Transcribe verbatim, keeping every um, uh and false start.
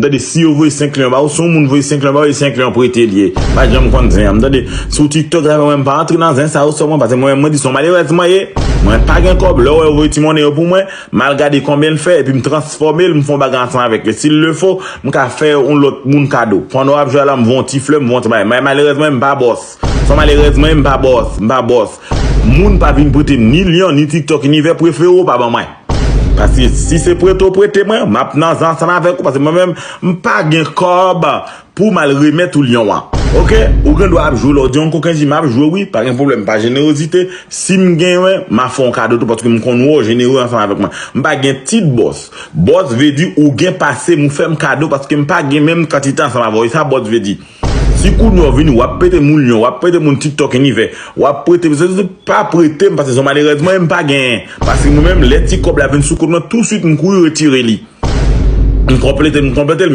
M tande si yo voye senk lyon ba ou, si yon moun voye senk lyon ba ou, e senk lyon prete l ye. Pa janm konn zen an. M tande sou TikTok la, mwen menm pa antre nan zen sa yo sou mwen, paske mwen menm mwen di se yon malerèz mwen ye. Mwen pa gen kòb, lè w wè yo voye ti monnen yo pou mwen, m al gade konbyen l fè, epi m transfòme l, m fè yon bagay ansanm avèk yo. Si l le fo, m ka fè yon lòt moun kado. Pandan w ap jwe a la, m voye yon ti flè, m voye yon ti bagay. Men malerèz mwen, m pa bòs. Se yon malerèz mwen, m pa bòs, m pa bòs. Moun pa vin prete m ni lyon, ni TikTok, ni vè, prefere w pa ban mwen. Paske si se prete w prete mwen, m ap nan zan ansanm avèk ou, paske mwen menm, m pa gen kòb pou m al remèt ou lyon an. Oke? Ou gen dwa ap jwe lè w di yon kokenn di m ap jwe wi, pa gen pwoblèm, pa jenerozite. Si m genyen, m a fè yon kado tou, paske m konn wè w jenere ansanm avèk mwen. M pa gen tit bòs. Bòs vle di ou gen pase m, ou fè m kado, paske m pa gen menm kantite ansanm avè w. E sa bòs vle di. Si kounye a w vini, w ap prete moun lyon, w ap prete moun TikTok, ni vè, w ap prete, se, se pa prete m, paske se yon malerèz mwen, m pa genyen. Paske mwen menm, lè ti kòb la vin sou kont mwen, touswit m kouri retire li. M konplete, m konplete l,